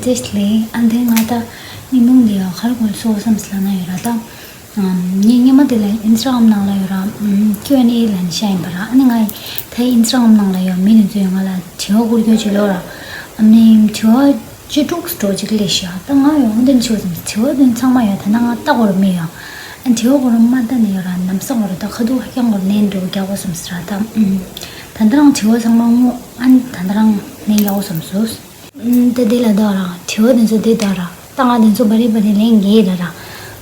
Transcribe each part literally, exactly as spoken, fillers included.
ཏེས་ལེ། ཨ་འདི་ང་ད་ཉིན་མོ་འདི་ཡ་ཁར་གོལ་སོ་བསམ་སི་ལ་ན་ཡོད་ར་ད། ངས་སྔོན་མ་དེ་ལ་ཨིན་སི་ཊ་གྷ་རམ་ནང་ལ་ཡོད་ར། ཀིའུ་ཨེན་ཨེ་ལ་ནི་ཤ་ཡིན་པ་ར། ཨ་ནི་ང་ད་ཨིན་སི་ཊ་གྷ་རམ་ནང་ལ་ཡོད་མི་དེ་ཚོས་ང་ལ་དྲི་བ་བསྐུར་རྒྱུ་བྱེད་ལོ་ར། ཨ་ནི་དྲི་བ་ཅི་དྲུག་སྤྲོ་ཅིག་ལས་ཤ་ད་ང་ཡོང་དེ་ཆོ་ཙམ་དྲི་བ་དེ་ཚང་མ་ཡོད་ད་ན་ང་ལྟ་གོ་ར་མི་ཡོད། ཨ་དྲི་བ་གོ་ར་མ་ལྟ་ནི་ཡོད་ར་ནམ་སང་བ་ར་ད་ཁ་ཐུག་ཧ་ཀྱང་གོ་ལན་འགྲོ་རྒྱག་གོ་བསམ་སི་ར་ད། ད་ད་རང་དྲི་བ་ཚང་མ་ངོ་ཨ་ནི་ད་ད་རང་ལན་རྒྱག་གོ་བསམ་སོ། ད་དེ་ལ་ད་ར་དྲི་བ་དེ་ཚོ་དེ་ད་ར་ད་ང་དེ་ཚོ་བ་རི་བ་རི་ལན་རྒྱག་ད་ར།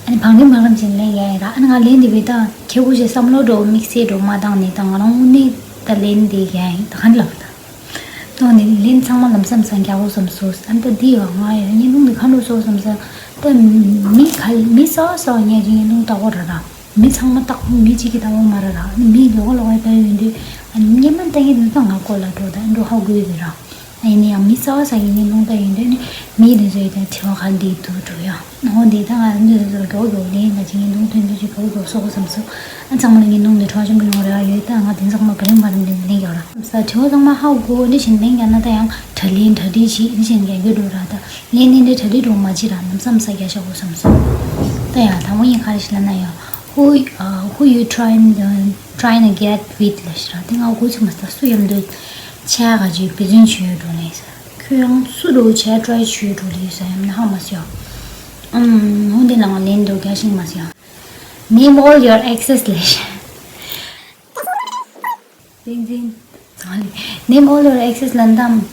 ཨ་ནི་བང་རིམ་མ་རམ་ཅན་ལན་རྒྱག་ཡ་ར། ཨ་ནི་ང་ལན་དེ་བས་ད་ཁྱེད་ཀུ་ཞེ་བསམ་བློ་འགྲོ་དམིགས་བསལ་འགྲོ་མ་བཏང་ནས་ད་ང་རང་དངོས་གནས་ད་ལན་དེ་རྒྱག་ཡིན་ད་ག་ལབ་ད། ཏོ་ནི་ལན་ཚང་མ་ལམ་སམ་སང་རྒྱག་གོ་བསམ་སོ། ཨ་ནི་ད་འདི་ཡོད་ང་ཡོད་ཉིན་ལུང་འདི་ཁ་ལོ་སོ་བསམ་ས། ད་མི་ག་མི་ས་བ་ས་བ་ཉལ་གྱི་ཉིན་ལུང་ལྟ་གོ་ར་ར། མི་ཚང་མ་ལྟ་གོ་མི་གཅིག་གི་ལྟ་གོ་མ་ར་ར། ཨ་ནི་མི་ལོག་ལོག་ལྟ་ཡོད་དུས་ཨ་ནི་སྔོན་མ་ལྟ་གི་དུས་ད་ང་ཀོ་ལ་འགྲོ་ད་འགྲོ་ཧ་གོ་ཡོད་ར། ཨ་ཡིན་ན་ཡང་མི་ས་བ་ས་གི་ཉིན་ལུང་ལྟ་ཡོད་དུས་ནི་མི་དེ་ཚོ་ཡོད་དུས་དྲི་བ་ག་འདི་འདུག་འགྲོ་ཡ། ཨོ་འདི་ད་ང་འདི་ཚོ་གོ་གོ་ལེན་ད་ཅི་ཉིན་ལུང་ཐོན་དུས་ཅི་གོ་གོ་སོ་གོ་བསམ་སོ། ཨ་ཚང་མ་ལ་ཉིན་ལུང་འདི་ཁྲོ་ཆུང་གི་ནོ་རེ་བ་ཡོད་ད་ང་དེ་ཚང་མ་བ་རིམ་བ་རིམ་འདི་ལེན་ཡོད་ར། ས་དྲི་བ་ཚང་མ་ཧ་གོ་འདི་བཞིན་ལེན་ཡ་ན་ད་ཡང་གྲ་ལེན་གྲ་སྒྲིག་བྱེད་འདི་བཞིན་རྒྱ་རྒྱུ་འགྲོ་ར་ད། ལན་ནི་འདི་གྲ་སྒྲིག་འགྲོ་མ་བྱེད་ར་ནམ་བསམ་ས་རྒྱ་ཤ་གོ་བསམ་སོ། ད་ཡང་དང་པོ་ཡིན་ག་རེ་ཞིག་ལ་ན་ཡང་who uh, who you trying uh, trying to get with ལ་ཞིག་ར་དེ་ང་གོ་ཚུགས་མ་ས་སུ་ཡམ་དུ་ཆ་ག་ཅིག་བེ་ཙུན་ཆུ་ཡོད་འགྲོ་ལས་ས་ཁྱོད་ཡང་སུ་རུ་ཆ་ཊྲའི་ཆུ་ཡོད་འགྲོ་ལས་ས་ཡམ་ན་ཧ་མ་སི་ཡ། ཨམ་ཧོ་འདི་ལ་ང་ལན་འགྲོ་རྒྱ་ཤིང་མ་སི་ཡ། Name all your exes ལ་ཞིག་བསྟན་འཛིན། Name all your exes ལ་འདམ།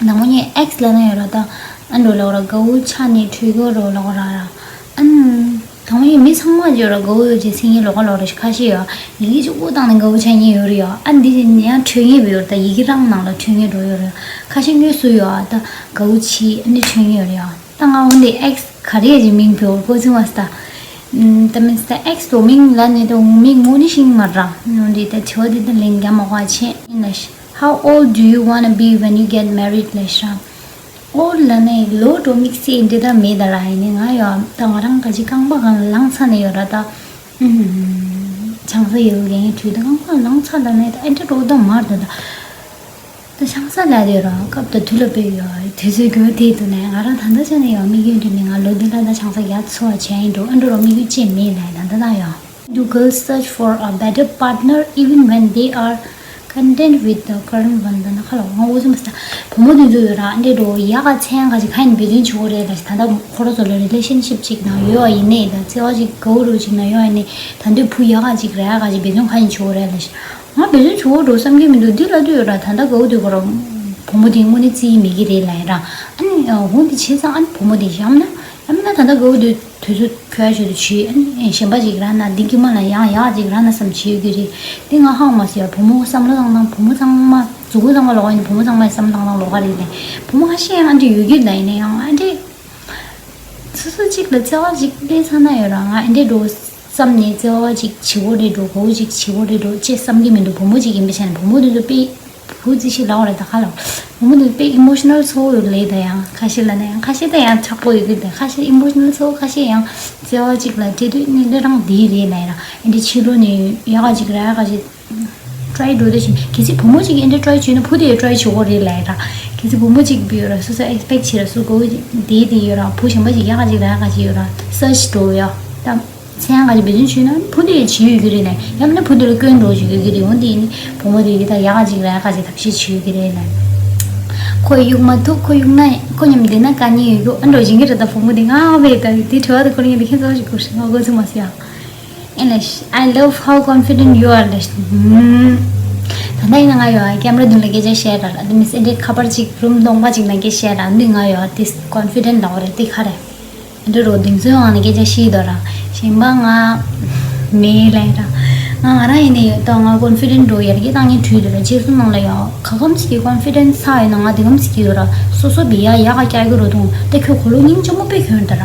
ནང་མོ་ཉེ་ཨེགས་ལ་ན་ཡོད་ར་ད། ཨ་འགྲོ་ལོག་ར་གའུ་ཆ་ནས་འཁྲུལ་གོ་རོ་ལོག་ར་ར། ཨན། དང་མོ་ཉེ་མི་ཚང་མ་ཡོད་ར་གའུ་ཡོད་ཅེས་སེང་ཡེ་ལོག་ལོག་ར་ཁ་ཤས་ཡོད། ཡི་གེ་ཅིག་འུ་བཏང་ནས་གའུ་ཆ་ཉེ་ཡོད་ར་ཡོད། ཨ་འདི་ཅིག་ཉེ་ཡང་འཁྲུལ་ངེས་བ་ཡོད་ར་ད་ཡི་གེ་རང་ནང་ལ་འཁྲུལ་ངེས་འགྲོ་ཡོད་ར། ཁ་ཤས་ངོས་སུ་ཡོད་ཨ་ད་གའུ་ཆི་ཨ་འདི་འཁྲུལ་ངེས་ཡོད་ར་ཡོད། ད་ང་འོན་ཏེ་ཨེགས་ག་རེ་ཡ་ཅིག་མིང་བོ་ཀོ་ཚིང་བ་སྟ། ད་མིན་སྟ་ཨེགས་དོ་མིང་ལ་ནི་དོ་མིང་ངོ་ནི་ཤིང་མ་ར་ནོ་འདི་ད་ཆོ་འདི་ད་ལེན་རྒྱ་མ་ཁ་ཆེ་ཡིན་ལ་ཤི། How old do you wanna be when you get married ལ་ཤ། ཨོལ་ལ་ནི་ལོ་འགྲོ་དམིགས་བསལ་འདི་ད་མེད་ད་ར་ཡིན་ནི་ང་ཡོ་ད་ང་རང་ག་ཅི་རྐང་པ་གང་ལངས་ཚ་ནི་ཡོད་ར་ད། ཆང་ས་ཡོད་གི་ཡིན་དུས་ད་རྐང་པ་ལངས་ཚ་ད་ནི་ད་ཨེ་འདྲ་འགྲོ་ད་མར་ད་ད། ད་ཆང་ས་ལ་དེ་རང་སྐབས་དང་དུས་ལ་དཔེ་ཡོད་དུས་ཚོད་གྱོན་དེ་དུས་ནས་ང་རང་ད་ལྟ་ཆ་ནས་ཡང་དམིགས་ཡུལ་འདྲི་ནས་ང་ལོ་འདི་ལ་ད་ཆང་ས་རྒྱ་ཚོ་བ་བྱས་ཡིན་འགྲོ་ཨ་འགྲོ་རོ་དམིགས་ཡུལ་ཅེས་མེད་ལ་ད་ལྟ་ད་ཡང་། Do girls search for a better partner even when they are content with the current one ད་ན་ཁ་ལ་ང་འུ་ཚུགས་མ་ས་བུ་མོ་དུས་ཚོད་ཡོད་ར་ཨ་འདྲས་འགྲོ་ཡག་ག་མཚན་ག་ཅིག་ཁ་ཡིན་བེད་སྤྱོད་བྱེད་དགོས་རེད་ལ་ད་ལྟ་ཁོ་ར་ཚོ་ལ་relationship་ཅིག་ནང་ཡོད་བ་ཡིན་ནས་ད་བརྩེ་བ་ཅིག་གའུ་རུ་ཅིག་ནང་ཡོད་བ་ཡིན་ནས་ད་འདོད་བུ་ཡག་ག་ཅིག་ར་ཡག་ག་ཅིག་བེད་སྤྱོད་ཁ་ཡིན་བྱེད་དགོས་རེད་ལ། ང་བེད་སྤྱོད་བྱེད་འགྲོ་བསམ་གྱི་མི་འདུག་འདི་ལ་དུས་ཡོད་ར་ད་ལྟ་གའུ་དུས་གོ་ར་བུ་མོ་དེ་དངོས་གནས་བརྩི་ཡི་མེད་ཀྱི་རེད་ལ་ཡིན་ར་ཨ་ནི་འོ་འདི་བྱས་ཙང་ཨ་ནི་བུ་མོ་དེ་ཡང་ན་ཡང་ན་ད་ལྟ་གའུ་དུས་དུས་ཚོད་ཁོ་ཡ་ཞུ་དུ་བྱས་ཨ་ནི་གཞན་པ་ཅིག་ར་ན་འདི་གི་མ་ལ་ཡང་ཡག་ཅིག་ར་ན་བསམ་བྱེད་ཡོད་ཀྱི་རེད་དེ་ང་ཧང་མ་ཟེར་བུ་མོ་བསམ་བློ་བཏང་སྟངས་བུ་མོ་ཚང་མ་མཛུ་གུ་ཚང་མ་ལོག་ཡིན་བུ་མོ་ཚང་མ་བསམ་བློ་བཏང་སྟངས་ལོག་ག་རེད་ལ་བུ་མོ་ཁ་ཤས་ཡང་ཨ་འདྲ་ཡོད་ཀྱི་ལ་ཡིན་ན་ཡང་ཨ་འདྲ། སོ་སོ་གཅིག་ལ་བརྩེ་བ་གཅིག་སླེབས་ཚར་ན་ཡོད་ར་ང་ཨེ་འདྲས་འགྲོ་བསམ་ནས་བརྩེ་བ་གཅིག་བྱེད་དགོས་རེད་འགྲོ་གོ་གཅིག་བྱེད་དགོས་རེད་འགྲོ་ཅེས་བསམ་གྱི་མི་འདུག་བུ་མོ་གཅིག་ཡིན་པའི་ཆ་ནས་བུ་མོ་དེ་ཚོ་དཔེ་བུ་རྩི་ཤི་ལའོ་རེད་ད་ཁ་ལ་བུ་མོ་དེ་ཚོ་དཔེ་ཨི་མོ་ཤི་ནལ་ཚོ་ཡོད་ལེ་ད་ཡང་ཁ་ཤས་ལ་ན་ཡང་ཁ་ཤས་ད་ཡང་ཆག་པོ་ཡོད་གི་ད་ཁ་ཤས་ཨི་མོ་ཤི་ནལ་ཚོ་ཁ་ཤས་ཡང་བརྩེ་བ་གཅིག་ལ་འབྲེལ་དུས་ནི་འདི་རང་དེའི་རེད་ལ་ཡ་ར་ཨེ་འདྲས་ཕྱི་ལོ་ནས་ཡག་ག་གཅིག་ར་ཡག་ག་གཅིག་ཊ་རའི་འགྲོ་དེ་བཞིན་གལ་སྲིད་བུ་མོ་གཅིག་གིས་འདྲ་ཊ་རའི་བྱས་ན་བུ་དེ་ཡང་ཊ་རའི་བྱེད་དགོས་རེད་ལབ་ཡ་ར། གལ་སྲིད་བུ་མོ་གཅིག་བུ་ཡོད་ར་སོ་སོ་ཨེག་སི་པེག་བྱེད་ར་སུ་དགོས་དེ་དེ་ཡོད་ར་བུ་གཞན་པ་ཅིག་ཡག་ག་ཅིག་ར་ཡག་ག་ཅིག་ཡོད་ར་སར་ཆི་འགྲོ་ཡ། ད་མཚན་ག་ཅིག་བེད་སྤྱོད་བྱས་ན་བུ་དེ་ཡང་བྱེད་ཡོད་ཀྱི་རེད་ལབ་ཡ་ཡང་ན་བུ་དེ་ལ་སྐྱོན་འགྲོ་བྱེད་ཡོད་ཀྱི་རེད། འོན་ཏེ་ཡིན་ནི་བུ་མོ་དེ་ཡིས་ད་ཡག་ག་ཅིག་ར་ཡག་ག་ཅིག་ཐབས་ཤེས་བྱེད་ཡོད་ཀྱི་རེད་ལབ། ཁོ་གཡུག་མ་ཐུབ་ཁོ་གཡུག་ན་ཁོ་མཉམ་བསྡད་ན་དཀའ་ངལ་ཡོད་རྒྱུ་ཨ་འགྲོ་བྱེད་ཀྱི་རེད། ད་བུ་མོ་དེ་ང་བས་ད་དེ་དྲི་བ་དེ་ཁོ་རང་ཡིན་ད་ཁྱེད་ཚོ་ཞིག་གོ་ཤེས་ང་དགོས་ཚུལ་མ་ཟེར་ཡ། English, I love how confident you are. ལ་ཤ། ད་ལྟ་ཡིན་ན་ང་ཡོད་ཀེམ་ར་མདུན་ལ་སྐད་ཆ་བཤད་ར་ལ་འདི་མི་སེ་འདྲའི་ཁ་པར་ཅིག་རུམ་སྟོང་པ་ཅིག་ནང་སྐད་བཤད་ར་འདི་ང་ཡོད་དེ་ཀོན་ཕི་ཌེན་ཊི་ལ་འོ་རེད་དེ་ཁ་རེད། འདི་རོ་གདེང་ཚོད་ངང་ནས་སྐད་ཆ་བཤད་དོ་ར་གཞན་པ་ང་མེད་ལས་ར་ང་ང་རང་ཡིན་ནས་ཡོད་ད་ང་ཀོན་ཕི་ཌེན་ཊི་འགྲོ་ཡར་རྒྱས་བཏང་ངེས་དུས་དོ་ར་རྗེས་སུ་ནང་ལ་ཡོད་ག་གམ་ཞིག་གི་ཀོན་ཕི་ཌེན་ཊི་ཚ་ཡོད་ན་ང་དེ་གམ་ཞིག་གི་ཡོད་ར་སོ་སོ་བི་ཡ་ཡ་ག་སྐྱ་གི་རོ་དུང་ད་ཁྱོད་གོ་ལོ་སྙིང་རྗེ་མོ་དཔེ་གྱོན་ད་ར་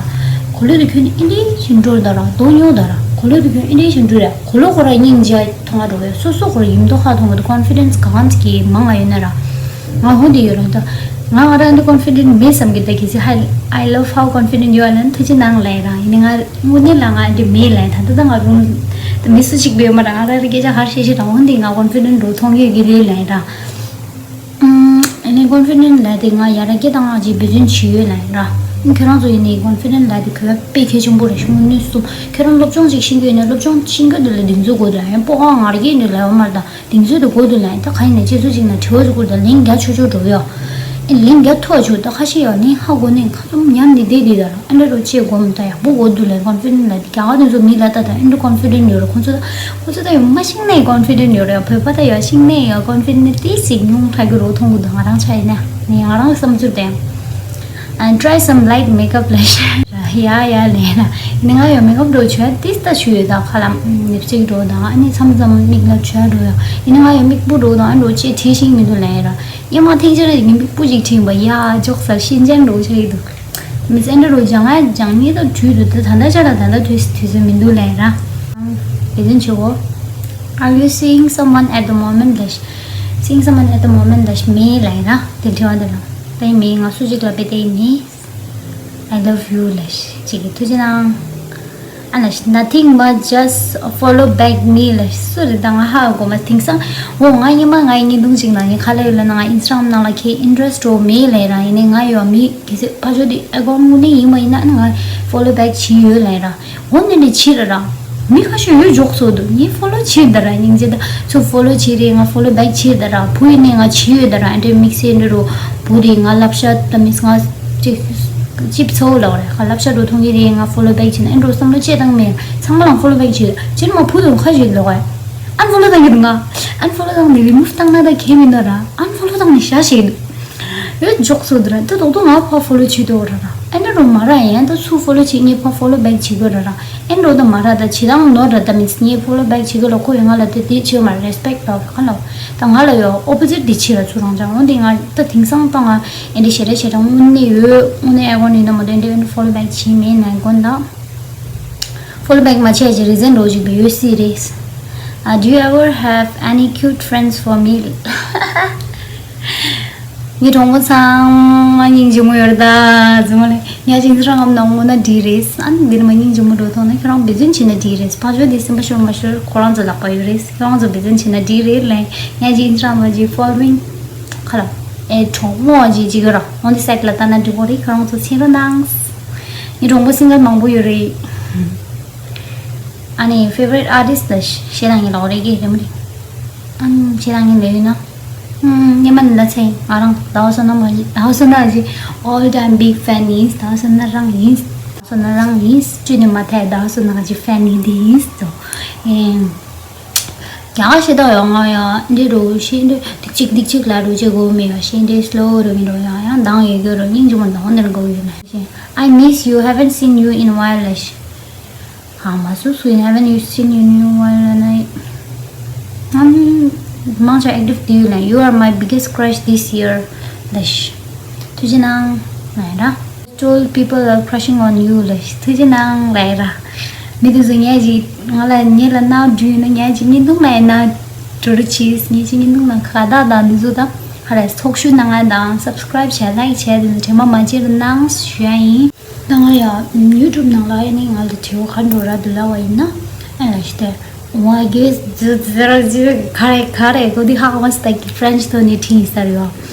གོ་ལོ་དུ་ཁྱོད་ནི་ཨིན་ཌི་ཞིན་འགྲོ་ད་ར་དོ་ཉོ་ད་ར་གོ་ལོ་དུ་ཁྱོད་ཨིན་ཌི་ཞིན་འགྲོ་ར། གོ་ལོ་ཁོ་ར་སྙིང་རྗེ་མཐོང་བ་འགྲོ་བས་སོ་སོ་ཁོ་ར་ཡིན་མདོག་ཁ་མཐོང་བ་དུ་ཀོན་ཕི་ཌེན་ཊི་ག་གམ་ཅིག་གི་མང་ང་ཡོད་ན་ར། ང་ཧོ་འདི་ཡོད་ར་ད། ང་ང་ར་འདི་ཀོན་ཕི་ཌེན་ཊི་མེད་བསམ་གི་ད་གི་སི་ཧའི་I love how confident you are ལན་ཐུགས་རྗེ་གནང་ལན་ར་ཡིན་ནི་ང་དངོས་གནས་ལ་ང་འདི་མེད་ལན་ད་ད་ད་ང་རུང་ད་མི་སུ་ཅིག་བེ་མ་ར་ང་ར་རི་སྐད་ཆ་ཧར་ཤེས་ཤེས་ར་ཧོ་འདི་ང་ཀོན་ཕི་ཌེན་ཊི་འགྲོ་མཐོང་ཡོད་གི་རེད་ལན་ར། ཨ་ནི་ ཀོན་ཕི་ཌེན་ཊི་ལབ་དེ་ང་ཡར་རྒྱས་བཏང་ཡག་ཅིག་འབད་བརྩོན་བྱེད་ཡོད་ལབ་ཡིན་ར། ཁྱོད་རང་ཚོ་ཡིན་ནའི་ཀོན་ཕི་ཌེན་ཊི་ལབ་དེ་གོ་བ་དཔེ་གལ་ཆེན་པོ་རེད། ཤོག་ངོས་གསུམ། ཁྱོད་རང་སློབ་སྦྱོང་ཅིག་ཤེས་ཀྱི་ཡོད་ན་སློབ་སྦྱོང་ཤེས་ཀྱི་འདུག་ལ་གདེང་ཚོད་དགོས་འདུག་ལ། ཡང་སྤོ་ཁ་ང་རྒྱལ་འདུག་ལ་ཡོད་མ་རེད་ད། གདེང་ཚོད་དུ་དགོས་འདུག་ལ། ད་ག་ཡིན་ནའི་ཁྱེད་ཚོ་ཅིག་ན་དྲི་བ་ཟུར་བཀོད་དང་ལན་རྒྱག་ཆོག་ཆོག་འགྲོ་ཡོད། ཨེ་ལན་རྒྱག་ཐུབ་ཆོག་ད་ཁ་ཤས་ཡོད་ནི་ཧ་གོ་ནས་ཁ་ཙུམ་ཉམས་ནས་བསྡད་དེ་ད་ར། ཨ་འདྲ་རོ་ཅེས་གོམ་ད་ཡག་པོ་གོ་འདུག་ལ། ཀོན་ཕི་ཌེན་ཊི་ལབ་དེ་རྒྱ་གར་དེ་ཚོ་མི་ལ་ད་ད་ཨེ་འདྲ་ཀོན་ཕི་ཌེན་ཊི་ཡོད་ར། ཁོང་ཚོ་ད་ཁོང་ཚོ་ད་ཡོད་མ་ཤེས་ནས་ཀོན་ཕི་ཌེན་ཊི་ཡོད་ར། བོད་པ་ད་ཡོད་ཤེས་ནས་ཡོད་ཀོན་ཕི་ཌེན་ཊི་ཏི་སིག་ཉུང་ཐག་གི་རོ་མཐོང་གི་འདུག་ང་རང་ཆ་ཡིན་ན་ནས་ང་རང་བསམ་ཚུལ་དེ། And try some light makeup ལབ་ཤག་ཡ་ཡ་ལས་ན། ནི་ང་ཡོད་མེག་ཨབ་འགྲོ་བྱོས་ཏིས་ད་ཆུ་ཡོད་ད་ཁ་ལ་ལིབ་སི་ཊིག་འགྲོ་ད། ཨ་ནི་མཚམས་མཚམས་མིག་ལ་བྱོས་འགྲོ་ཡ། ཡིན་ནི་ང་ཡོད་མིག་སྤུ་འགྲོ་ད་ཨ་འགྲོ་ཅེས་བྲིས་ཤིང་མི་འདུག་ལས་ར། ཡ་མ་ཐེངས་ཆེ་ར་ཡིན་མིག་སྤུ་ཅིག་བྲིས་པ་ཡ་འཇོག་ས་ཤིན་ཅན་འགྲོ་ཆ་ཡི་འདུག་མི་སེ་འདྲ་རུ་ལྗང་ཨ་ལྗང་ཉེ་ད་དུས་དུ་ད་ད་ད་ཆ་ར་ད་ད་དུས་དུས་ཚོད་མི་འདུག་ལས་ར། བེ་ལེན་ཆུ་གོ། Are you seeing someone at the moment ལས། Seeing someone at the moment ལས་མེད་ལས་ར། དེ་དྲི་བ་འདི་ལ་ད་ཡིན་མེད། ང་སུ་ཅིག་ལ་བེ་ད་ཡིན་མེད། I love you ལས་ཅིག་གི་ཐུགས་རྗེ་གནང་། ཨ་ལས་nothing much, just follow back me ལས་སུ་རེད་ད་ང་ཧ་གོ་མ། དེང་སང་འོ་ང་ཉི་མ་ང་ཡི་བརྙན་ཐུང་ཅིག་ནང་ཡིན་ཁ་ལ་ཡོད་ལ་ན་ང་ཨིན་སི་ཊ་གྷ་རམ་ནང་ལ་ཁྱེད་ཨིན་ཊི་རེ་སི་ཊི་འགྲོ་མེད་ལས་ར། ཡིན་ནའི་ང་ཡོད་མེད་གལ་སྲིད་ཕ་ཆོས་དེ་ཨེ་ཀོན་དངོས་གནས་ཡིན་མ་ཡིན་ན་ཨ་ནི་ང་ཕོ་ལོ་བེག་བྱས་ཡོད་ལས་ར། འོ་ནི་ནི་བྱས་ར་ར། མི་ཁ་ཤས་ཡོད་འཇོག་སོ་འདུག་ངས་ཕོ་ལོ་བྱས་ད་ར། སྙིང་རྗེ་ད་ཚུར་ཕོ་ལོ་བྱས་རེད། ང་ཕོ་ལོ་བེག་བྱས་ད་ར། བུ་ཡིན་ནའི་ང་བྱས་ཡོད་ད་ར། ཨ་འདྲའི་དམིགས་བསལ་འདྲ་རུ་བུ་དེ་ང་བསླབ་བྱ་ད་མིས་ང་ཅིག་ཅིབ་ཚོ་ལ་རེད་ཁ་བསླབ་བྱ་འགྲོ་མཐོང་གི་རེད། ང་ཕོ་ལོ་བེག་བྱས་ན་ཨེ་འགྲོ་བསམ་བློ་བྱས་དང་མེད། ཚང་མ་ལ་ཕོ་ལོ་བེག་བྱས་ཅིར་མ་བུ་དང་ཁ་ཤས་ལོག་ཨ་ཨན་ཕོ་ལོ་བཏང་གི་འདུག་ང་ཨན་ཕོ་ལོ་བཏང་ནས་རི་མུབ་བཏང་ན་ད་ཁྱད་མི་འདུག་ར། ཨན་ཕོ་ལོ་བཏང་ནས་བཞག་ཤེས་ཀྱི་འདུག་ཡོད་འཇོག་སོ་འདུག་ར། ད་རྡོག་རྡོག་ང་ཕར་ཕོ་ལོ་བྱེད་འདུག་ར་ར། ཨེ་འདྲ་རུ་མ་ར་ཡན་ད་ཚུར་ཕོ་ལོ་བྱེད་ངས་ཕར་ཕོ་ལོ་བེག་བྱེད་དགོས་ར་ར། ཨེ་འགྲོ་ད་མ་ར་ད་བྱེད་སྟངས་ནོར་ར། ད་མིས་ངས་ཕོ་ལོ་བེག་བྱེད་དགོས་ལ་ཁོ་ཡོད་ང་ལ་དེ་དེ་བྱེད་མ་རེ་སི་པེག་ལ་ཁ་ལ། ད་ང་ལ་ཡོད་ཨོ་པོ་ཟིཊ་དེ་བྱེད་ར་ཚུར་རང་ཅང་འོན་ཏེ་ང་ད་དེང་སང་ད་ང་ཨེ་འདྲ་ཞེ་དྲག་ཞེ་དྲག་དངོས་གནས་ཡོད་དངོས་གནས་ཨེ་གོ་ནི་ན་མ་དེ་འདྲ་ཨེ་འདྲ་ཕོ་ལོ་བེག་བྱེད་མེད་ན་ཨེ་གོ་ད། ཕོ་ལོ་བེག་མ་བྱས་ཀྱི་རི་ཛན་འགྲོ་བཅུག་པའི་ཡོད་སྲིད་རེད། Uh, do you ever have any cute friends for me? ངའི་གྲོགས་མོ་ཚང་མ་སྙིང་རྗེ་མོ་ཡོད་རེད་ད། རྫུན་མ་ལས་ཉ་ཅིང་ཚེ་རང་ངམ་ནང་ངོ་ན་འགྲིག་རེད། ཨ་ནི་འདིར་མ་སྙིང་རྗེ་མོ་འགྲོ་ཐོག་ན་ཁྱོད་རང་འབད་བརྩོན་བྱས་ན་འགྲིག་རེད། ཕ་ཆོས་དེ་སེམས་པ་ཤོར་མ་ཤོར་ཁོ་རང་ཚོ་ལག་པ་ཡོད་རེད། ཁྱོད་རང་ཚོ་འབད་བརྩོན་བྱས་ན་འགྲིག་རེད་ལན་ཉ་ཅིང་ཚེ་རང་ལ་ཇི་ཕོ་ལོ་ཝིང་ཁ་ལ་ཨེ་གྲོགས་མོ་ཇི་ཇི་གི་ར་on the side ལ་ལྟ་ན་འགྲིག་གོ་རེད། ཁྱོད་རང་ཚོ་མཁྱེན་རོགས་གནང་། ངའི་གྲོགས་མོ་སིང་གར་མང་པོ་ཡོད་རེད། ཨ་ནི་favorite artist ལ་ཤེས་ལ་ངེས་ལོག་རེད་ཀྱི་རེད་མ་རེད། ཨ་ནི་ཤེས་ལ་ངེས་ལོས་ཡོད་ན། ཨུམ་སྙེ་མ་ནི་ད་ཚེ་ང་རང་ཟླ་བ་བསོད་ནམས་ལ་ཟླ་བ་བསོད་ནམས་ཀྱི་all time big fan ཡིན། ཟླ་བ་བསོད་ནམས་རང་ཡིན། ཟླ་བ་བསོད་ནམས་རང་ཡིན། བཅུ་ནི་མ་ཐད་ཟླ་བ་བསོད་ནམས་ཀྱི་fan ཡིན་དེ་ཡིན་ཟེར། ཨེ། རྒྱ་གར་ཤེས་དག་ཡོང་ང་ཡང་འདི་རུ་ཤེས་འདི་ཏིག་ཅིག་ཏིག་ཅིག་ལ་རུ་ཅེ་གོ་མེ་ཡ་ཤེས་འདི་སི་ལོ་རུ་མི་རུ་ཡང་ཡང་དང་ཡོད་གི་རུ་སྙིང་རྗེ་མོ་དང་འདིར་གོ་ཡོད་ན་ཤེས། I miss you, haven't seen you in a while ལ་ཤེས། ཧ་མ་སུ་སུ་ཡིན། Haven't you seen you in a while ལ་ན་ཨམ་མང་ཆ་active do you ལ། You are my biggest crush this year ལ་ཤེས། ཐུགས་རྗེ་གནང་ང་ཡ་ར། Told people are crushing on you ལ་ཐུགས་རྗེ་གནང་ལ་ཡ་ར། མི་དེ་ཚོ་ངས་ཅིག་ང་ལ་ཉེ་ལ་ནག་འདྲུད་ན་ངས་ཅིག་བརྙན་ཐུང་ལ་ཡ་ན་འགྲོ་རུ་ཆིས་ངས་ཅིག་བརྙན་ཐུང་ལ་ཁ་བཏགས་དང་འདི་ཚོ་དང་ཧ་ར་ཚོགས་ཞུགས་གནང་ང་དང་subscribe བྱས་like བྱས་དེ་ཚོ་དྲན་པ་མ་བརྗེད་རུ་གནང་ཞུ་ཡ་ཡིན། ད་ང་ཡ་YouTube ནང་ལ་ཡ་ནི་ང་ལ་དྲི་བ་ག་འགྲོ་ར་འདུག་ལབ་པ་ཡིན་ན་ཨ་ལ་ཞིག་དེ། Why guys ཛི་ཛི་ར་ཛི་ག་རེ་ག་རེ་གོ་དི་ཧ་གོ་མ་སི་ཏག་གི་French ཐོག་ནས་ཁྲིད་ཡིན་ས་རེད་ཡོ།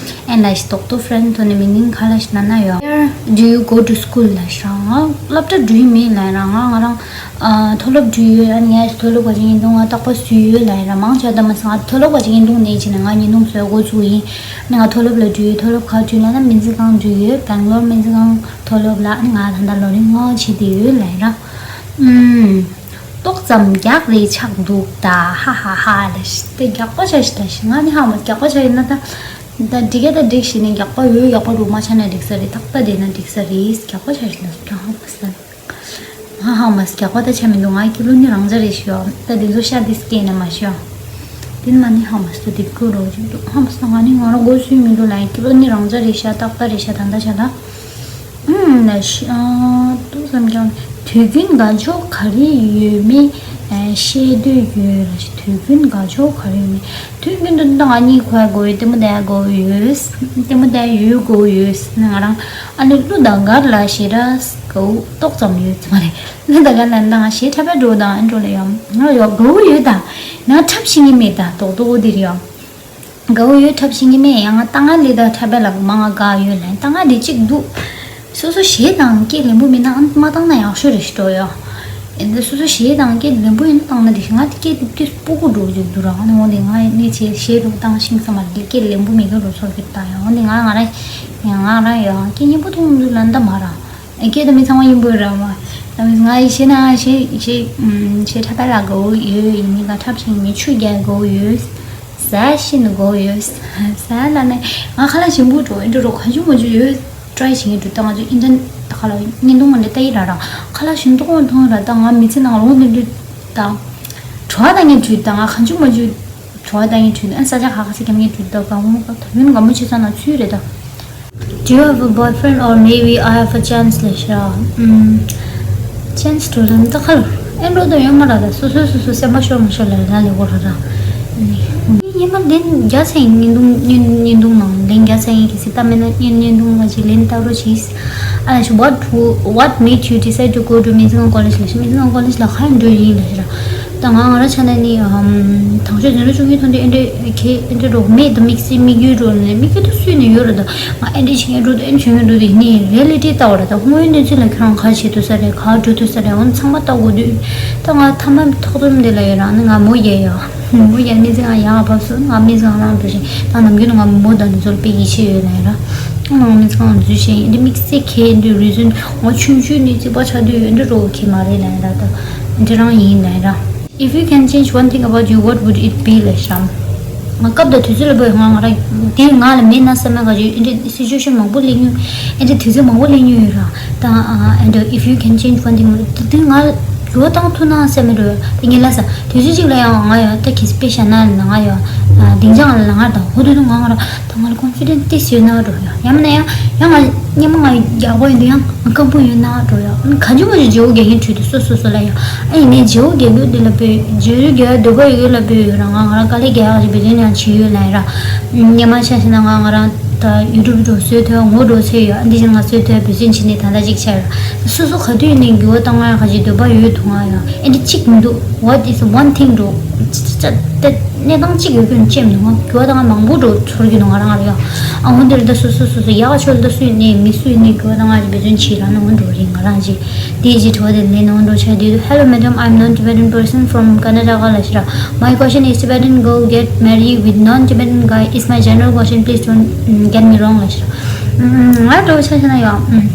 ཨེ་ལ་ཞིག་ཏོག་ཏོ་French ཐོག་ནས་མི་ཉིན་ག་ལ་ཞིག་ན་ན་ཡོ། Where do you go to school ལ་ཞིག་རང་སློབ་གྲྭ་འགྲོ་ཡི་མེད་ལ་རང་ང་ང་རང་མཐོ་སློབ་འགྲོ་ཡོད། ཨ་ནི་ཡ་ཞིག་མཐོ་སློབ་ག་ཅིག་ཡིན་དུང་ང་རྟག་པར་སུ་ཡོད་ལ་རང་མང་ཆ་ད་མ་སང་ང་མཐོ་སློབ་ག་ཅིག་ཡིན་དུང་ནས་ཅི་ན་ང་ཉིན་དུང་སོ་གོ་ཚུགས་ཡིན། ཨ་ནི་ང་མཐོ་སློབ་ལ་འགྲོ་ཡོད། མཐོ་སློབ་ག་འགྲོ་ན་ན་སྨན་རྩིས་ཁང་འགྲོ་ཡོད། Bangalore སྨན་རྩིས་ཁང་མཐོ་སློབ་ལ་ཨ་ནི་ང་ད་ལྟ་ལོ་རིང་ང་བྱེད་དེ་ཡོད་ལ་རང་ཨུམ། ཏོག་ཙམ་རྒྱག་རེས་ཆགས་འདུག་ད་ཧ་ཧ་ཧ་ལ་ཤི་དེ་རྒྱག་པ་བྱ་ཤི་ད་ཤི་ང་ནི་ཧ་མ་རྒྱག་པ་བྱ་ཡིན་ན་ད་ད་འགྲིག་ག་ད་འགྲིག་ཤི་ནི་རྒྱག་པ་ཡོད་རྒྱག་པ་རུ་མ་ཆ་ན་འགྲིག་ས་རེད། ཏག་ཏག་དེ་ན་འགྲིག་ས་རེད། རྒྱག་པ་བྱ་ཤི་ན་སུ་ཀྱང་ཧ་མ་སན་ང་ཧ་མ་སི་རྒྱག་པ་ད་ཆ་མི་འདུག་ང་ཀི་ལོ་ནི་རང་ཅག་རེད་ཤི་ཡོ། ད་དེ་ཚོ་ཤ་དེ་སྐྱེས་ན་མ་ཤི་ཡོ། དེ་ནི་མ་ནི་ཧ་མ་སི་ད་དེ་ཀུ་རོ་ཅིག་འདུག་ཧ་མ་སི་ད་ང་ནི་ང་རང་དགོས་སུའི་མི་འདུག་ལ་ཀི་ལོ་ནི་རང་ཅག་རེད་ཤ་ཏག་ཏག་རེད་ཤ་ད་ད་ཤ་ད། ཨུམ་ལ་ཤི་ཨ་ཏུ་བསམ་ཀྱང་དུས་རྒྱུན་དགའ་ཕྱོགས་ག་རེ་ཡོད་མེད་ཨ་བཤད་འདོད་ཡོད་ལ་ཤི། དུས་རྒྱུན་དགའ་ཕྱོགས་ག་རེ་ཡོད་མེད། དུས་རྒྱུན་དུ་ད་ང་གཉིས་ཁོ་ཡ་དགོས་ཡོད། ལྟད་མོ་བལྟ་ཡ་དགོས་ཡོད། ལྟད་མོ་བལྟ་ཡ་ཡོད་དགོས་ཡོད་ན་ང་རང་ཨ་ནི་གླུ་དང་གར་ལ་ཞེ་དྲག་དགའ་བོ་ཏོག་ཙམ་ཡོད་ཙམ་མ་རེད། གླུ་དང་གར་ལ་ད་ང་ཞེ་དྲག་པ་འགྲོ་དང་ཨ་འགྲོ་ལ་ཡོང་ང་ཡོད་དགའ་བོ་ཡོད་ད་ན་འཁྲབ་ཤེས་ཀྱི་མེད་ད་རྡོག་རྡོག་འོ་དེ་རེད་ཡོང་། དགའ་བོ་ཡོད་འཁྲབ་ཤེས་ཀྱི་མེད། ཡང་ང་ཏང་ང་ལི་དང་འཁྲབ་པའི་ལ་མང་ང་དགའ་ཡོད་ལན་ཏང་ང་ལི་གཅིག་འདུག་སོ་སོ་གཞས་དང་སྐད་ལེན་པོ་མེད་ན་ཨ་མ་བཏང་ན་ཡག་ཤོས་རེད་ཤི་འགྲོ་ཡོ། ཨེ་འདི་སོ་སོ་གཞས་དང་སྐད་ལེན་པོ་ཡིན་ན་བཏང་ན་དེ་ང་དེ་སྐད་དེ་སྤུ་གུ་འགྲོ་རྒྱུ་འདུག་ར། ཨ་ནི་འོ་དེ་ང་གནས་ཆེ་གཞས་འགྲོ་བཏང་ཤིང་ས་མ་རེད། སྐད་ལེན་པོ་མེད་མཁན་འགྲོ་ཚོར་གི་ད་ཡོ། འོ་དེ་ང་ང་ར་ཡང་ང་ར་ཡོ་སྐད་སྙན་པོ་ཐོང་འདུག་ལ་འདི་མ་ར། སྐད་དེ་མི་ཚང་མ་ཡིན་པོ་ར་མ། ད་མི་ང་ཡི་གཞས་ན་གཞས་གཞས་གཞས་འཁྲབ་པ་ལ་དགའ་བོ་ཡོད། ཡིན་མིན་ག་འཁྲབ་ཤིང་མི་ཆུ་རྒྱག་དགའ་བོ་ཡོད། ཟ་ཤི་ནི་དགའ་བོ་ཡོད། ཟ་ལ་ནི་ང་ཁ་ལག་ཞིམ་པོ་འགྲོ་ཨེ་འགྲོ་རོགས་གང་བྱུང་མ་བྱུང་ཡོད། ཀྲའི་བྱེད་ངེས་འགྲོ་ད་ང་ཚོ་ཨིན་ཏན་ད་ཁ་ལ་བརྙན་ཐུང་ང་འདྲ་ལྟ་ཡི་ར་ར། ཁ་ལག་ཞིམ་མཐོང་མཐོང་ར་ད་ང་མི་ཚེ་ནང་ལོང་འདི་འདྲ་ད། བྲོ་བ་ད་ངས་བྲུས་ད་ང་གང་བྱུང་མ་བྱུང་བྲོ་བ་ད་ངས་བྲུས་ཨ་ས་ཆ་ཁ་ཁ་སི་གམ་ངས་བྲུས་ད་གང་མོ་ད་ཡུན་གང་མོ་བྱེད་ས་ན་ཚུལ་རེད་ད། Do you have a boyfriend or maybe I have a chance ལ་ཤ། ཨམ། chance to ལ་ད་ཁ་ལ་ཨེ་འགྲོ་ད་ཡོད་མ་ར་ད་སོ་སོ་སོ་སོ་སེམས་པ་ཤོར་མ་ཤོར་ལ་ལ་ལས་གོ་ར་ར། ཉི་མ་བདེན་རྒྱ་ཚ་ཡིན་བརྙན་ཐུང་བརྙན་བརྙན་ཐུང་ནང་ལན་རྒྱ་ཚ་ཡིན་གི་སི་ཏ་མེད་ན་བརྙན་བརྙན་ཐུང་ལ་ཅིག་ལན་ལྟ་རོགས་གྱིས། ཨ་ལ་ཤི། What who- what made you decide to go to Michigan College ལ་ཤི། Michigan College ལ་ག་ཡིན་འགྲོ་ཡིན་ལ་ཤི་ར། ད་ང་ང་ར་ཆ་ན་ནི་ཨམ། དང་ཤོས་འཛིན་གྲྭ་བཅུ་གཉིས་ཐོན་དུས་ཨེ་འདྲས་ཁེ་ཨེ་འདྲས་རོགས་མེད་དུ་དམིགས་བསལ་དམིགས་ཡུལ་རོགས་ནས་དམིགས་ཡུལ་དུ་སུས་ནས་ཡོད་ར་ད། ང་ཨེ་འདྲས་བྱེད་ངེས་འགྲོ་དུ་ཨེ་བྱེད་ངེས་འགྲོ་དུ་ཡིན་ནི་རེ་ལི་ཊི་ལྟ་བ་ར་ད། དངོས་ཡོད་གནས་ཚུལ་ལ་ཁྱོད་རང་ག་བྱེད་ཐུབ་ས་རེད། ག་འགྲོ་ཐུབ་ས་རེད། འོ་ཚང་མ་ལྟ་དགོས་དུས་ད་ང་ཐ་མ་ཐོག་རྩོམ་འདི་ལ་ཡོད་ར་ནི་ང་མོ་ཡས་ཡོད། མོ་ཡ་མི་ཚེ་ང་ཡག་བབས་སོང་། ང་མི་ཚེ་ང་རང་འགྲོ་ཞིང་ད་ནམ་རྒྱུན་ང་མོ་དང་འདི་ཚོར་དཔེ་ཡིད་ཆེས་ཡོད་ལ་ཡིན་ར། ང་མི་ཚེ་ང་འཛུལ་ཞིང་འདི་དམིགས་བསལ་ཁེ་འདི་རི་ཟོན་ང་ཆུང་ཆུང་ནས་རྩིག་པ་ཆགས་དུས་འདི་རོ་ཁེ་མ་རེད་ལ་ཡིན་ར། ད་འདི་རང་ཡིན་ལ་ཡིན་ར། If you can change one thing about you, what would it be ལ་ཤམ། ང་སྐབས་དང་དུས་ཚོད་ལ་བོད་ང་ང་ར་འདི་ང་ལ་མེད་ན་བསམ་ན་ག་ཅིག་འདི་སི་ཅུ་ཨེ་ཤན་མང་པོ་སླེབས་མྱོང་། ཨེ་འདྲ་དུས་ཚོད་མང་པོ་སླེབས་མྱོང་ཡོད་ར། ད་ཨ་and if you can change one thing དེ་ང་ལོ་བཏང་ཐུབ་ན་སེམས་རོ་དེ་ངེད་ལ་ས་དུས་ཚོད་ཅིག་ལ་ཡང་ང་ཡོད་ད་གིས་དཔེ་བཞག་ན་ལ་ང་ཡོད། སྡིངས་ཆ་ང་ལ་ལ་ང་དང་ཧོ་དུ་དུ་ང་ང་ར་ད་ང་ལ་ཀོན་ཕི་ཌེན་ཊི་ཏིས་ཡོད་ན་འགྲོ་ཡ། ཡང་མིན་ན་ཡང་ཡང་ང་སྙན་མ་ང་རྒྱག་པ་ཡིན་དུ་ཡང་ང་སྐམ་པོ་ཡོད་ན་འགྲོ་ཡ། ག་ཇུ་མ་ཇུ་ཇེའུ་རྒྱག་གིན་བྲུས་དུ་སོ་སོ་སོ་ལ་ཡང་ཨ་ཡིན་ནའི་ཇེའུ་རྒྱག་ལུགས་འདི་ལ་བོད་ཇེའུ་རྒྱག་འདོད་པ་ཡོད་ལ་བོད་ཡོད་ར། ང་ང་ར་དཀའ་ལས་རྒྱག་ཡག་ཅིག་བེད་ལེན་ཡང་བྱེད་ཡོད་ལ་ཡ་ར། སྙན་མ་ཆ་ཤི་ན་ང་ང་ར། ད་ཡུ་ཊུབ་འགྲོ་བཟོས་ཐོས་ངོ་འགྲོ་ཚེ་ཡོད། འདི་བཞིན་ང་བཟོས་ཐོས་བེད་སྤྱོད་བྱེད་ནས་ད་ལྟ་ཅིག་ཆགས་ཡོད། སོ་སོ་ག་དུས་ནས་འགྱུར་བ་བཏང་ང་ག་ཅིག་འདོད་པ་ཡོད་དུ་ང་ཡོད། ཨེ་འདི་གཅིག་མི་འདུག What is one thing འགྲོ། ཅི་ཅི་ཅི་ད་གནས་སྟངས་གཅིག་ཡོད་ཀྱང་ཅེས་མི་འདུག་ང་འགྱུར་བ་བཏང་ང་མང་པོ་འགྲོ་ཚོར་གྱི་འདུག་ང་རང་ང་ར་ཡོད། ཨ་འོ་འདིར་ད་སོ་སོ་སོ་སོ་ཡག་ཆོད་ད་སུ་ཡིན་ནས་མི་སུ་ཡིན་ནས་འགྱུར་བ་བཏང་ང་ཅིག་བེད་སྤྱོད་བྱེད་རང་ནང་འགྲོ་རེད་ང་རང་ཅིག་དེའི་རྗེས་དྲི་བ་དེ་ལན་ནང་འགྲོ་ཆ་དེ་དུས། Hello madam, I'm non-Tibetan person from Karnataka ལ་ཤི་ར། My question is Tibetan girl get married with non-Tibetan guy is my general question, please don't mm, get me wrong ལ་ཤི་ར། ང་འགྲོ་ཆ་ཤི་ན་ཡང་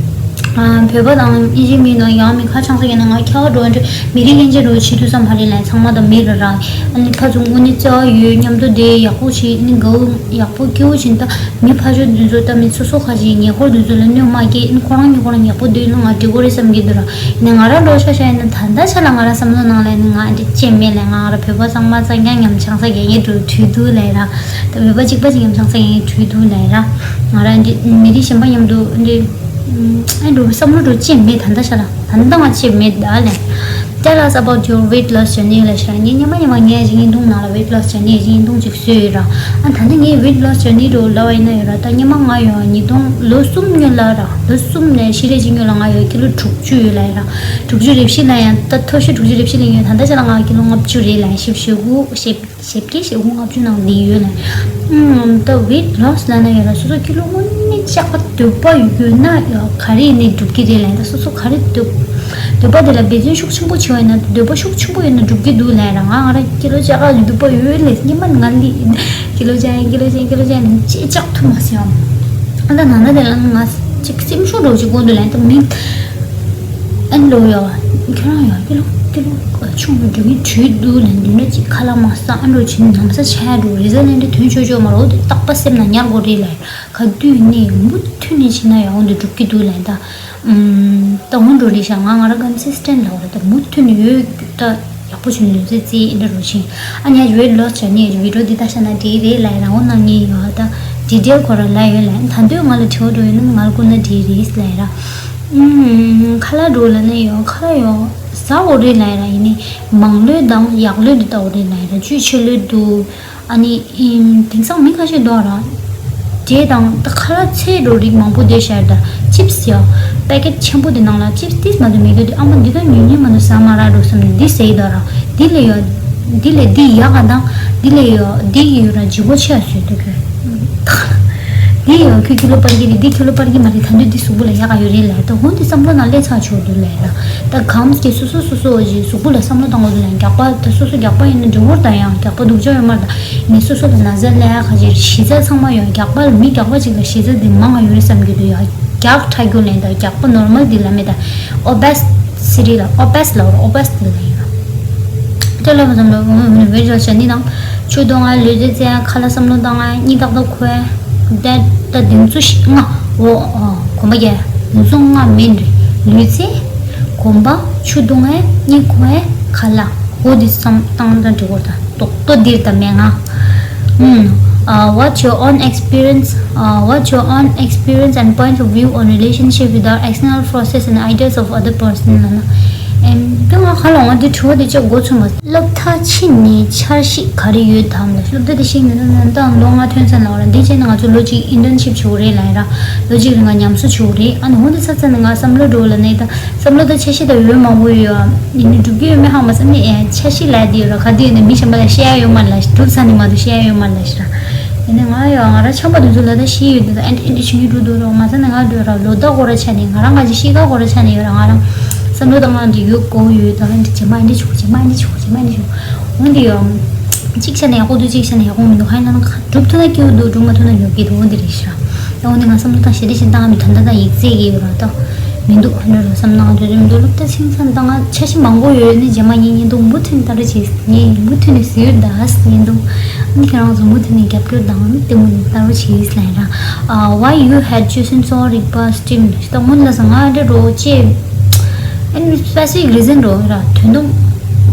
བོད་པ་དང་ཨིན་ཇི་མི་དང་ཡང་མི་ཁ་ཆང་ས་ཡིན་ན་ང་ཁྱ་བ་འགྲོ་འདྲ་མི་རིགས་ཡན་ཆད་འགྲོ་བྱེད་དུས་ཙམ་ཧ་རི་ལན་ཚང་མ་དང་མི་ར་ར། ཨ་ནི་ཕ་ཚོ་དངོས་གནས་བརྩེ་བ་ཡོད་མཉམ་དུ་བསྡད་ཡག་པོ་བྱེད་ཨ་ནི་དགའ་བོ་ཡག་པོ་སྐྱིད་པོ་བྱེད་ད། མི་ཕ་ཆོས་འདི་ཚོ་ལྟ་མི་སོ་སོ་ཁ་ཅིག་ཉེ་འཁོར་འདི་ཚོ་ལ་གནོད་མ་སྐྱེལ་ཨིན། ཁོ་རང་ཉེ་འཁོར་ཉག་པོ་འདུག་ན་ང་འགྲིག་གོ་རེད་བསམ་གྱི་འདུག་ར། ནས་ང་རང་འགྲོ་ཤ་ཤ་ཡིན་ན་ད་ལྟ་ཆ་ལ་ང་རང་བསམ་བློ་ནང་ལ་ནི་ང་འདི་ཅེས་མེད་ལས་ང་ར་བོད་པ་ཚང་མ་ཚང་ཀྱང་ཉམ་ཆང་ས་རྒྱ་ཡེ་འགྲོ་དུས་འདུག་ལས་ར། ད་བོད་པ་གཅིག་པ་གཅིག་ཉམ་ཆང་ས་རྒྱ་ཡེ་དུས་འདུག་ལས་ར། ང་ར་འདི་མི་རིགས་གཞན་པ་མཉམ་དུ་འདི་ཨ་འགྲོ་བསམ་བློ་འགྲོ་ཅེས་མེད་ད་ལྟ་ཆ་ལ་ད་ལྟ་ང་ཅེས་མེད་ད་ལས། Tell us about your weight loss journey ལ་ཤ་ངས་ཉི་མ་ཉི་མ་ངས་ཡིན་འདུག་ནང་ལ་weight loss journey ཡིན་འདུག་ཅིག་བཟོས་ཡོད་ར། ཨ་ད་ནི་ངའི་weight loss journey འགྲོ་ལབ་པ་ཡིན་ན་ཡོད་ར། ད་ཉི་མ་ང་ཡོད་ཉིས་སྟོང་ལོ་གསུམ་སྔོན་ལ་ར། ལོ་གསུམ་ནས་ཕྱི་ལས་ཅིག་སྔོན་ལ་ང་ཡོད་ཀི་ལོ་དྲུག་ཅུ་ཡོད་ལ་ཡོད་ར། དྲུག་ཅུ་རེ་བཞི་ལ་ཡང་ད་མཐོ་ཤོས་དྲུག་ཅུ་རེ་བཞི་ལ་ཡོད། ད་ལྟ་ཆ་ལ་ང་ཀི་ལོ་ལྔ་བཅུ་རེད་ལ་ཞིབ་ཞིབ་གུ་ཞིབ་ཞིབ་ཀི་ཞིབ་གུ་ལྔ་བཅུ་ནང་འདི་ཡོད་ལ། ཨུམ་ད་weight loss ལ་ན་ཡོད་ར། སོ་སོ་ཀི་ལོ་དངོས་གནས་ཅག་པ་འདོད་པ་ཡོད་ན་ཡང་ག་རེ་ནས་འགྲུབ་ཀི་རེད་ལ། ད་སོ་སོ་ག་རེ་འདོད་འདོད་པ་དེ་ལ་འབད་བརྩོན་ཤུགས་ཆེན་པོ་བྱེད་པ་ཡིན་ན་འདོད་པ་ཤུགས་ཆེན་པོ་ཡོད་ན་འགྲུབ་ཀྱི་འདུག་ལབ་ར། ང་ང་རང་ཀི་ལོ་བཅག་ག་འདོད་པ་ཡོད་ལས་སྙེ་མ་ང་ལི་ཀི་ལོ་བཅག་ཡིན་ཀི་ལོ་བཅག་ཡིན་ཀི་ལོ་བཅག་ཡིན་ཅེས་བཅག་ཐུབ་མ་སོང་། ཨ་ད་ན་ན་དེ་ལ་ང་ཅིག་སེམས་ཤུགས་འགྲོ་ཅིག་དགོས་འདུག་ལན་ད་མིན། ཨན་ལོ་ཡ་ཁྱོད་རང་ཡ་ཀི་ལོ་ཀི་ལོ་ཆུང་ངུ་འགྲོ་གི་དུས་འདུག་ལན་འདི་འདྲ་ཅིག་ཁ་ལག་མ་ཟ་ཨ་འགྲོ་ཆེན་ནམ་ས་ཆ་ཡ་འགྲོ་རི་ཟ་ལན་འདྲ་དོན་ཆོས་ཆོས་མ་རོ་དེ་རྟག་པ་སེམས་ན་ཉར་དགོས་རེད་ལ། ག་དུས་ནས་མུ་མཐུད་ནས་བྱེད་ན་ཡང་འོང་དུ་འགྲུབ་ཀྱི་འདུག་ལན་ད། ད་འོང་འགྲོ་རེད་ཤག་ང་ང་རང་consistent ལ་འོ་རེད་ད་མུ་མཐུད་ནས་ཡོད་རྒྱུ་ད་ཡག་པོ་བྱུང་ནས་ལུས་རྩལ་རྩེད་ཨེ་འདྲ་རུ་ཕྱིན། ཨ་ནི་weight loss བྱ་ནས་video འདི་ལྟ་ཤ་ན་འགྲིག་རེད་ལ་རང་འོ་ན་ངས་ཡོད་ད་detail ཁོ་རང་ལ་ཡོད་ལ་ད་འདོད་ང་ལ་དྲི་བ་འགྲོ་ཡོད་ན་ང་ལ་བསྐུར་ན་འགྲིག་རེད་ལ་ར། ཁ་ལག་འགྲོ་ལ་ན་ཡོད་ཁ་ལག་ཡོད་ཟ་འོ་རེད་ལ་ར་ཡིན་ནི་མང་ལོས་དང་ཡག་ལོས་འདི་ལྟ་འོ་རེད་ལ་ར་བཅུད་ཆེ་ལོས་འདུག་ཨ་ནི། དེང་སང་མི་ཁ་ཤས་འདུག་ར། དེ་དང་ད་ཁ་ལག་ཚལ་འགྲོ་རིགས་མང་པོ་བསྡད་ཤར་ད། chips ཡ། packet ཆེན་པོ་དེ་ནང་ལ་chips ཏིས་མ་དུ་མི་དུ་དེ་ཨ་མ་འདི་ག་ཉུང་ཉུང་མ་དུ་ཟ་མ་ར་འགྲོ་བསམ་ནས་འདི་ཟས་ཡི་ད་ར། འདི་ལས་ཡ། འདི་ལས་འདི་ཡག་ག་དང་འདི་ལས་ཡོ་འདི་ཡི་ཡོ་ར་ལྗིད་པོ་ཆེ་ཡ་བཟོས་འདུག་གི། འདི་ཡོ་ཁྱོད་ཁྱོད་ལོ་པར་གི་རེད། འདི་ཁྱོད་ལོ་པར་གི་མ་རེད། ད་འདི་འདི་གཟུགས་པོ་ལ་ཡག་ག་ཡོད་རེད་ལ། ད་འོན་ཏེ་བསམ་བློ་ནང་སླེབས་ཚར་ཆོག་འདུག་ལས་ལ། ད་གམ་གི་སོ་སོ་སོ་སོ་ཞིག་གཟུགས་པོ་ལ་བསམ་བློ་བཏང་དགོས་འདུག་ལ། རྒྱགས་པ་ད་སོ་སོ་རྒྱགས་པ་ཡིན་ན་འགྲིག་གི་རེད། ད་ཡང་རྒྱགས་པ་སྡུག་ཅག་ཡོད་མ་རེད། ད་ངས་སོ་སོ་ལ་ན་ཚ་ལས་ཁ་ཅིག་གཞི་རྩ་ཚང་མ་ཡོད། རྒྱགས་པ་ལ་མི་རྒྱགས་པ་ཅིག་ལ་གཞི་རྩ་འདི་མང་ང་ཡོད་རེད་བསམ་གྱི་འདུག་ཡ། རྒྱགས་ཁྲ་རྒྱུ་ལན་ད་རྒྱགས་པ་ནོར་མལ་འདི་ལ་མེད་ད། ཨོ་བེ་སི་ཊི་ལ་ཨོ་བེ་སི་ཊི་ལ་ཨོ་བེ་སི་ཊི་ལ་ཡིན་ན། ལྟོས་ལ་བསམ་བློ་འོང་མི་འོས་ཆོག་བྱ་ནི་དང་། ཆུ་འཐུང་ང་། ལུས་རྩལ་རྩེ་ཡ། ཁ་ལག་བསམ་བློ་བཏང་ང་། གཉིད་ཏག་ཏག་ཁུག་ཡ། ད་ད་དེ་ཚོ་ཞིག་ལྔ། འོ་ཨ་གོམ་པ་རྒྱག་དེ་ཚོ་ལྔ་མིན་རེད། ལུས་རྩལ། གོམ་པ། ཆུ་འཐུང་ཡ། གཉིད་ཁུག་ཡ། ཁ་ལག་འོ་དེ་བསམ་བཏང་ད་འགྲིག་གི་རེད། ད་རྡོག་རྡོག་འདིར་ད་མེད་ང་། ཨུམ། Uh, what's your own experience? Uh, what's your own experience and point of view on relationship without external forces and ideas of other person? ལབ་ན། ཨེམ། དེ་ང་ཁ་ལ་འོང་དེ་དྲི་བ་དེ་ཅིག་མགོ་ཚོས་མ། སློབ་མཐར་ཕྱིན་ནས་འཆར་གཞི་ག་རེ་ཡོད་དམ་ལ། སློབ་མཐར་དེ་ཕྱིན་ནས་ད་ལོ་ལྔ་ཐོན་ཚར་ལ་བ་ལ། འདི་བྱས་ནས་ང་ཚོ་ལོ་གཅིག་ཨིན་ཊརན་ཤིབ་བྱེད་དགོས་རེད་ལབ་ཡ་ར། ལོ་གཅིག་རིང་ང་ཉམས་གསོ་བྱེད་དགོས་རེད། ཨ་ནི་འོ་དེ་ཚར་ཚར་ནས་ང་བསམ་བློ་འགྲོ་ལ་ནས་ད། བསམ་བློ་དང་འཆར་གཞི་དང་འོས་མང་པོ་ཡོད་ཨ། ཡིན་ནའི་སྒྲུབ་ཀྱི་ཡོད་མེད་ཧ་མ་སེམས་ནས་ཨེ་འཆར་གཞི་ལ་དེ་ཡོད་ར། ག་དུས་ཡིན་ནའི་མི་གཞན་པ་ལ་བཤད་ཡ་ཡོད་མ་རེད་ལ། སྒྲུབ་ཚར་ནས་མ་གཏོགས་བཤད་ཡ་ཡོད་མ་རེད་ལ་ཤི་ར། ཡིན་ནའི་ང་ཡོད་ང་རང་ཆམ་པ་དེ་ཚོ་ལ་ད་ཤི་ཡོད་དེ། ད་ཨེ་འདྲ་ཨེ་འདྲ་བྱུང་གི་འགྲོ་འདུག་ར། མ་ཟ་ནས་ང་འགྲོ་ར་ལོ་ཟླ་སྐོར་ར་ཆ་ནས་ང་རང་ག་ཅིག་ཤི་ཁ་སྐོར་ར་ཆ་ནས་ཡོད་ར། ང་རང་བསམ་བློ་དང་ང་འདི་ཡོད་གོ་ཡོད་ད། ཨེ་འདྲ་རྗེས་མ་ཨེ་འདྲ་བྱུང་རྗེས་མ་ཨེ་འདྲ་བྱུང་རྗེས་མ་ཨེ་འདྲ་བྱུང་འོན་ཏེ་ཡོད། གཅིག་ཆ་ནས་ཡག་པོ་འདུག་གཅིག་ཆ་ནས་ཡག་པོ་མི་འདུག་ཧ་ཡང་ན་ཁ་སྒྲུབ་ཐུབ་ན་སྐྱིད་པོ་འདུག་སྒྲུབ་མ་ཐུབ་ན་ཉོབ་ཀྱི་འདུག་འོ་འདི་རེད་ཤི་ར། ད་འོ་ནི་ང་བསམ་བློ་བཏང་ཞེ་དྲག་ཞིག་བཏང་མི་ད་ད་ད་ཡིག་ཚད་ཀྱི་ཡོད་ར་ད། མི་འདུག་ཨ་འདྲ་རོ་བསམ་ན་ང་ཚོ་རེ་མི་འདུག་སློབ་གྲྭ་ཆུང་ཙམ་ད་ང་འཆར་གཞི་མང་པོ་ཡོད་ནི་རྗེས་མ་ངའི་བརྙན་ཐུང་མུ་མཐུད་ནས་ལྟ་རོགས་བྱེད། ངས་མུ་མཐུད་ནས་བཟོས་ཡོད་ད་བརྙན་ཐུང་། ཨ་ནི་ཁྱེད་རང་ཚོ་མུ་མཐུད་ནས་རྒྱབ་སྐྱོར་དང་ལྟད་མོ་ནས་ལྟ་རོགས་བྱེད་ལབ་ཡིན་ར། Why you had chosen Seoul Rigpa stream? ད་སྔོན་ལ་ས་ང་ཨ་འདྲ་རོ་ཅེ། ཨ་ནི་སྤེ་སི་ཕིག་རི་ཛན་རོ་ར་དོན་དུ།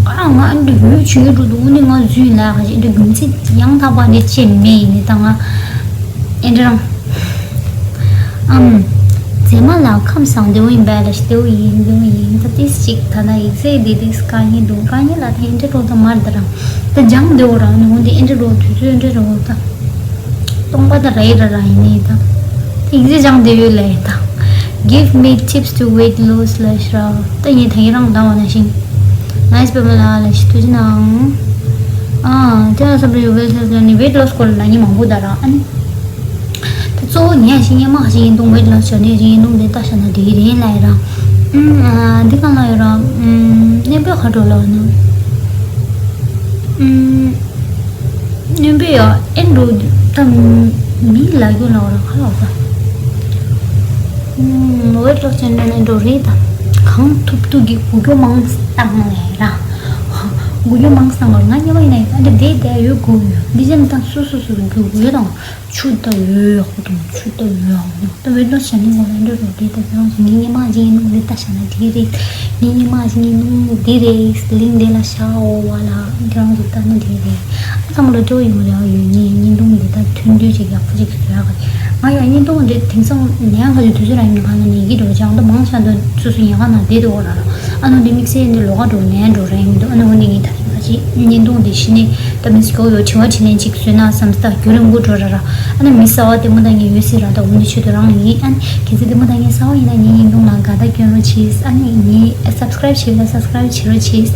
ཨ་ང་ཨ་འདྲ་ཡོད་བྱུང་ཡོད་འགྲོ་འདུག་ཨ་ནི་ང་འཛུལ་ཡིན་ལ་ཁ་ཅིག་ཨ་འདྲ་རྒྱུ་མཚན་ཡང་དག་པ་འདྲ་ཅེ་མེད་ཡིན་ནི་ད་ང་ཨ་འདྲ་རང་། ཨམ། མཛེས་མ་ལགས་ཁམས་བཟང་། བདེ་པོ་ཡིན་པས་ལགས། བདེ་པོ་ཡིན། བདེ་པོ་ཡིན། ད་ཏིས་ཅིག་ད་ལྟ་ཡིག་ཚད་འདི་ཏིས་དཀའ་ངལ་འདུག་དཀའ་ངལ་ལ་ད་ཨེ་འདྲ་རོ་ད་མར་ད་རང་ད་སྦྱང་བདེ་པོ་རང་ནི་འོན་ཏེ་ཨེ་འདྲ་རོ་དུས་ཚོད་ཨེ་འདྲ་རོ་ད་སྟོང་པ་ད་ར་ཡི་ར་ར་ཡིན་ནི་ད་ད་ཡིག་ཚད་སྦྱང་བདེ་པོ་ལས་ད། Give me tips to weight loss ལ་ཤ་ད་ངས་ད་ཡི་རང་ད་བ་ན་ཤིང་། Nice པད་མ་ལགས་ལ་ཤི་ཐུགས་རྗེ་གནང་། ཨ་དེ་ལ་ས་བར་ཡོ་བེལ་ཐལ་ནི་weight loss སྐོར་ལ་ནག་ཉེས་མང་པོ་ད་ར་ཨ་ནི། ད་གཙོ་བོ་ངས་ཞིག་སྙན་མ་ཞིག་ཡིན་དུང་weight loss བྱ་ནས་ཞིག་ཡིན་དུང་དེ་ལྟ་ཤ་ན་དེ་རེད་ལ་ཡི་རང་། ཨུམ། འདི་གང་ལ་ཡོད་རང་། ཨུམ། གནས་པོའི་ཁ་གྲོ་ལོ་ནི། ཨུམ། གནས་པོའི་ཡོ་ཨེ་འགྲོ་ད་མི་ལ་རྒྱུ་ལ་ར་ཁ་ལ་ད། ཨུམ། weight loss བྱས་ན་ནི་འགྲོ་རེད་ད། གང་ཐུབ་ཐུབ་ཀྱི་འགུལ་སྐྱོད་མང་བཏང་ལ་ཡི་རང་། འགུལ་སྐྱོད་མང་བཏང་བར་ང་སྙམ་པ་ཡིན་ན་ཡི་ད་འདི་བསྡད་བསྡད་ཡོད་དགོས་ཡོད་འདི་ཅན་ད་སོ་སོ་སོ་སོ་རྒྱུ་དགོས་ཡོད་དང་། ཆུ་ལྟ་འོས་ཡག་པོ་དང་ཆུ་ལྟ་འོས་ཡག་པོ་དང་ད་weight loss བྱ་ནི་ངོ་ལ་འདྲ་རོ་དེ་ད་ཁྱེད་རང་ཚོ་ངའི་སྙན་མ་ཅིག་ཡིན་ནོ་འདི་ལྟ་བྱ་ན་དེ་རེད། ངའི་སྙན་མ་ཅིག་ཡིན་ནོ་འདི་རེད། ལིང་འདི་ལ་བཞག་འོ་བ་ལ་ཁྱེད་རང་ཚོ་ལྟ་ན་དེ་རེད། ཨ་ཚང་མ་ལ་སྤྲོ་ཡོང་རེ་བ་ཡོད། ངས་བརྙན་ཐུང་འདི་ད་ཐུང་ཐུང་ཅིག་ཡག་པོ་ཅིག་བཟོ་ཡག་གི་ང་ཡང་བརྙན་ཐུང་འདི་དེང་སང་ནས་ཁ་ཅིག་དུས་ཚོད་རང་ཡིན་གང་ན་ནས་ཀྱི་འགྲོ་ཅང་ད་མང་ཆ་འདུག་སོ་སོ་ཉལ་ཁ་ན་བསྡད་འདུག་ར། ཨ་ནུ་འདི་དམིགས་བསལ་འདི་ལོགས་ཀ་འགྲོ་ནས་འགྲོ་རེད་མི་འདུག་ཨ་ནུ་འོ་འདི་ངས་ད་ཁ་ཅིག་བརྙན་ཐུང་འདི་གཞི་ནས་ད་མི་སྐྱོ་ཡོད་དྲི་བ་དྲིས་ལན་ཅིག་བཟོས་ན་བསམ་སྟ་རྒྱུན་རིང་པོ་འགྲོ་ར་ར། ཨ་ནུ་མི་གསར་བ་ལྟད་མོ་ལྟ་མཁན་ཡོད་སྲིད་ར། ད་འོ་འདི་ཆེད་དུ་རང་ཡིན། ཨ་ནི་གལ་སྲིད་ལྟད་མོ་ལྟ་མཁན་གསར་བ་ཡིན་ན་ངའི་བརྙན་ཐུང་ལ་དགའ་རྟགས་སྐྱོན་རོགས་གྱིས། ཨ་ནི་ངའི་subscribe བྱེད་ན་subscribe བྱེད་རོགས་གྱིས།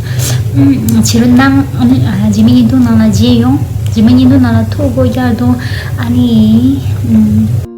ཨུམ། བྱེད་རོགས་གནང་། ཨ་ནི་རྗེས་མའི་བརྙན་ཐུང་ནང་ལ་མཇལ་ཡོང་། རྗེས་མའི་བརྙན་ཐུང་ནང་ལ་ཐུག་གོ་རྒྱག་དང་། ཨ་ནི། ཨུམ།